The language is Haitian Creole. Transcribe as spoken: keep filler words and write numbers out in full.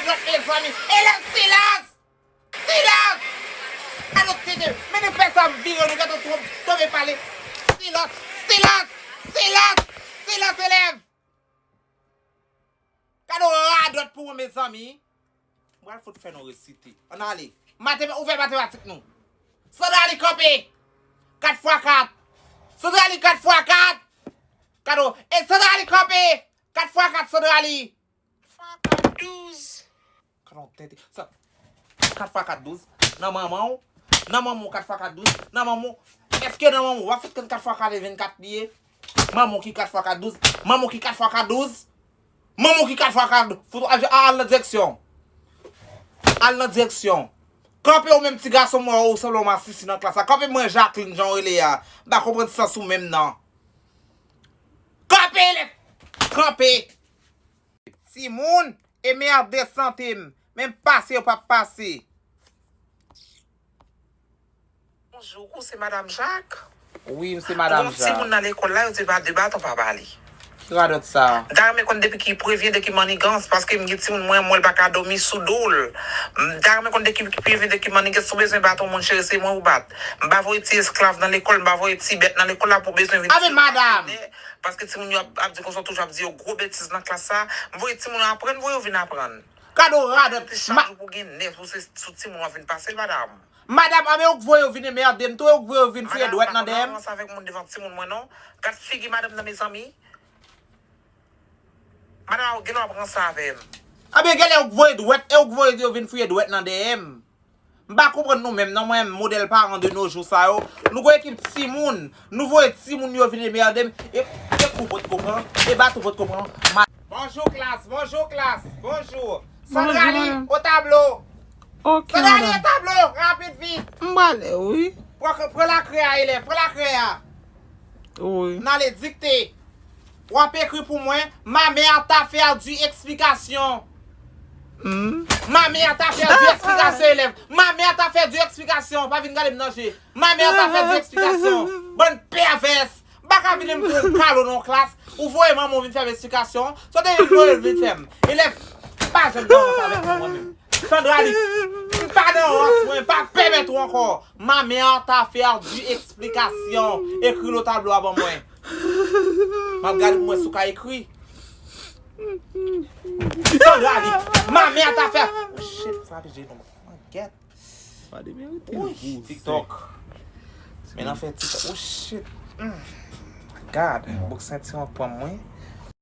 Lòt mezanmi. Elèv, silans! Silans! Gade tete, men nou fè sa m vire, nou gentan tonbe pale. Silans! Silans! Silans! Silans, elèv! Gade radòt pou ou, mezanmi. M pral fout fè nou resite. Ann ale. Matema-, ouvè matematik nou. Sandrali kanpe. Kat fwa kat. Sandrali kat fwa kat. Gade, e Sandrali kanpe. Kat fwa kat, Sandrali. Fwa kat, douz. Gade yon tete. Sa, kat fwa kat, douz. Nan manman w. Nan manman w, kat fwa kat, douz. Nan manman w. Èske nan manman w, w ap fèt konn kat fwa kat e vennkat li ye? Manman w ki kat fwa kat, douz. Manman w ki kat fwa kat, douz. Manman w ki kat fwa kat, douz. Fout al, al nan direksyon. Al nan direksyon. Kanpe ou menm ti gason, mwen, ou sanble yon masisi nan klas la. Kanpe mwen, Jacqueline, jan w rele a. M pa konprann sans ou menm, non. Kanpe, lè. Kanpe. Timoun, e merde sante m. Menm pase yo p ap pase. Bonjou, ou se Madam Jacques? Wi, m se Madam Jacques. Ou wè yon timoun nan lekòl la, yo di ba de baton pa ba li. Ki radòt sa? M ta renmen konn depi ki prevyen de ki mannigans, paske m gen timoun mwen, m wè l pa ka dòmi sou do l. M ta renmen konn de ki, ki prevyen de ki mannigans, si w bezwen bat yon moun, cheri, se mwen ou bat. M pa voye ti esklav nan lekòl, m pa voye ti bèt nan lekòl la pou bezwen vin... Amen, madam. Paske timoun yo ap, ap di konsa, toujou ap di yo gwo betiz nan klas sa. M voye timoun yo aprann, voye yo vin aprann. Gade yon radòt. Ti chak jou pou gen nèf ou se sou timoun w ap vin pase l, madam. Madam, anben ou k voye yo vin enmède m tou, e ou k voye yo vin fouye dwèt nan dèyè m. Madam, pa konn avanse avèk moun devan timoun mwen non. Gad figi madanm nan, mezanmi. Madanm, genlè w ap ranse avè m. Anben genlè ou k voye dwèt, e ou k voye yo vin fouye dwèt nan dèyè m. M pa konprann nou menm non, mwen, modèl paran de nos jours sa yo. Nou gon ekip timoun, nou voye timoun yo vin enmède m, e, e kou potko pran, e baton potko pran. Ma- Bonjou klas, bonjou klas, bonjou. Bonjou, Sandrali, madam. Au tableau. Ok, madam. Sandrali, au tableau, rapid, vit. M prale, wi. Pran, pran lakrè a, elèv, pran lakrè a. Wi. N ale dikte. W ap ekri pou mwen, ma mère t'a perdu explication. Hmm. Ma mère t'a perdu explication, elèv. Ma mère t'a perdu explication. Pa vin gade m nan je. Ma mère t'a perdu explication. Bann pèvès. M pa ka vin m pou yon kalo nan klas. Ou voye manman w vin fè m eksplikasyon. Sa w te vin voye l vin fè m. Elèv, pa janm nan avèk mwen, mwen menm. Sandrali, m pa nan rans mwen, m pa pèmèt ou ankò. Ma mère t'a perdu explication. Ekri l o tablo a ban mwen. M ap gade pou mwen si w ka ekri. Sandrali, ma mère t'a perdu. Oh shit, frape je nou. Mwen gèt. Wi, TikTok. Men nan fè TikTok. Oh shit. Mm. God, bouk sentiman pran mwen.